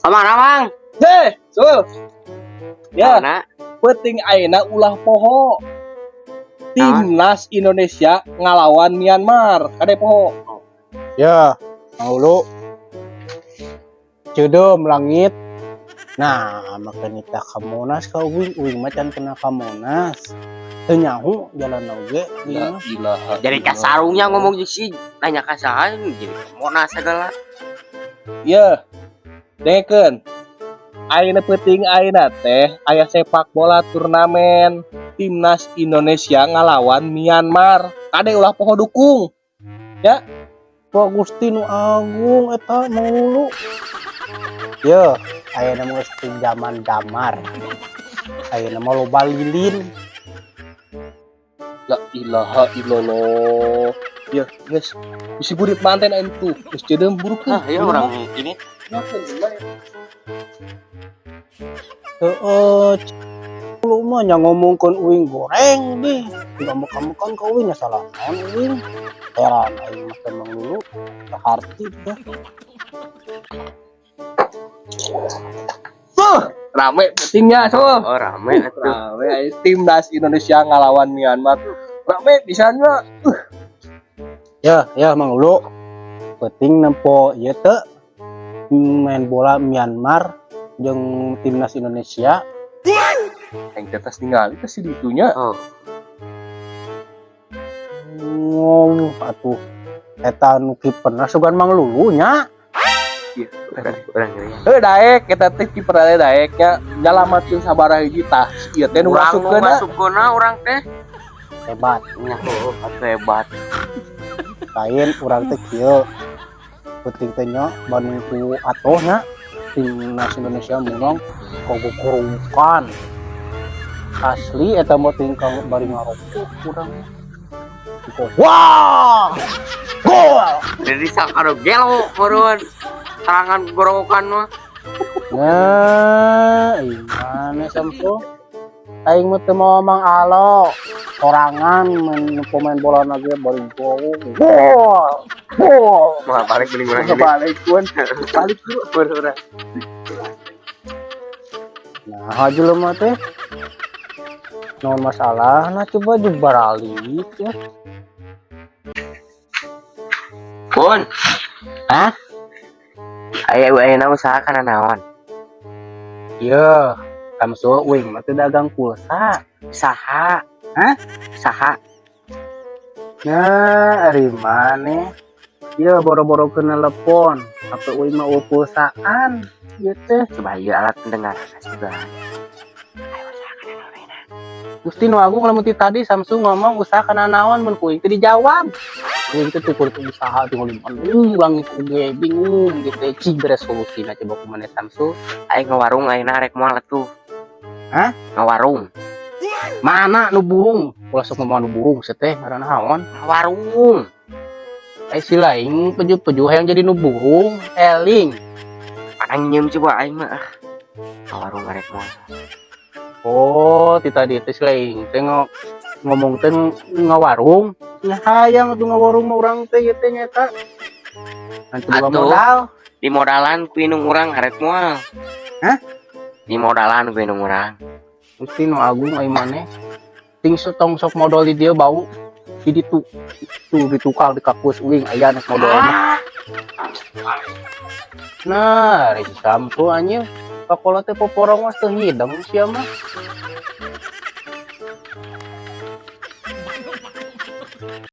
Kamana, Mang? Deh, Sul. Ya, Mana? Penting ayeuna ulah poho. Timnas Indonesia ngalawan Myanmar. Kade poho. Ya, Mang Ulu. Ceudeum langit. Nah, makanya kita ka Monas ka uing, uing mah can pernah ka Monas. Teu nyaho jalan oge uing mah. Ilaha. Jadi kasarungnya ngomong jeung si nanya ka saha jadi ke Monas segala. Ya. Dengekeun. Ayeuna peuting ayeuna teh aya sepak bola turnamen Timnas Indonesia ngalawan Myanmar. Kade ulah poho dukung. Wah, Gusti nu agung eta Mang Lulu. Ye, ayeuna mah geus teu zaman damar. Ayeuna mah loba lilin. La ilaha illallah. Ya, guys. Bisi burit manten ayeuna tuh. Geus ceudeum burukeun. Ah, ya orang ini. Heeh, lu mah nya ngomongkeun uing goreng deh. Ngambek-ambekan ka uing salah naon uing. Heran aing mah teh Mang Lulu. Teu harti teh. Tuh, rame timnya, so. Oh, rame atuh. Rame aya Timnas Indonesia ngalawan Myanmar. Rame pisan mah. Ya, ya Mang Lulu. Penting nempo ieu teh main bola Myanmar jeung timnas Indonesia. Aing teh tas ningali teh si ditunya. Oh, Ngomong atuh eta nu kiperna sugan Mang Lulu nya. Iya, urang ya. Heuh, daek eta teh kiper daek nya nyalamatkeun sabaraha hiji tah. Ieu teh nu Urang nu masukkeun. Masukkeunna urang teh. Hebat. Nya heuh, atuh hebat. Lain urang teh kieu. Penting teh nya banding ku atoh nya timnas Indonesia menang kogukurukan. Asli eta mah tingkah bari ngarokok urang. Wah! Gol! Jadi sakaro gelo meureun. Serangan gorowokan mah. Nah, gimana Samsu? Aing mah teu mau Mang Alo. Sorangan main pemain bola lagi bari gol. Gol! Gol! Mah balik beli urang ini. Balik pun. Balik dulu. Urang. Nah, haji mah teh. Naon masalah? Nah, coba juga baralik ya. Pun. Hah? Aya ayeuna usaha kana naon? Iya, Samsu uing mah teh dagang pulsa. Saha? Hah? Saha? Nah, ari maneh? Iya, boro-boro kena telepon. Apa uing mah eueuh pulsaan? Ieu teh. Coba ieu alat pendengar juga. Ayo usaha kana naon ayeuna? Gusti nu agung lamun ti tadi Samsu ngomong usaha kana naon mun ku uing teh dijawab. Uing teh tuh kudu usaha tinggal di urang oge bingung gitu cing beres solusina coba kumaha Samsu. Aing ngawarung ayeuna rek moal atuh. Hah? Ngawarung. Mana nu burung? Ulah sok ngomong nu burung sia teh ngaranna naon? Ngawarung. Eh si lain peju-peju hayang jadi nu burung, eling. Padang nyeum coba aing mah. Ah. Ngawarung rek moal. Oh, ti tadi teh si lain teh ngomong teh ngawarung. Nah, hayang atuh ngawarung mah urang teh ieu teh nyaeta. Nanti boga Atuh. modal. Di modalan ku indung urang arek moal. Hah? Di modalan ku indung urang. Gusti nu agung ai maneh. Ting tong sok modal di dia bau. Di ditu tuh di tukang di kampus uing aya nek modal mah. Nah, ari si Samsu anjir. Pakola teh poporong mah teu hideng sia mah.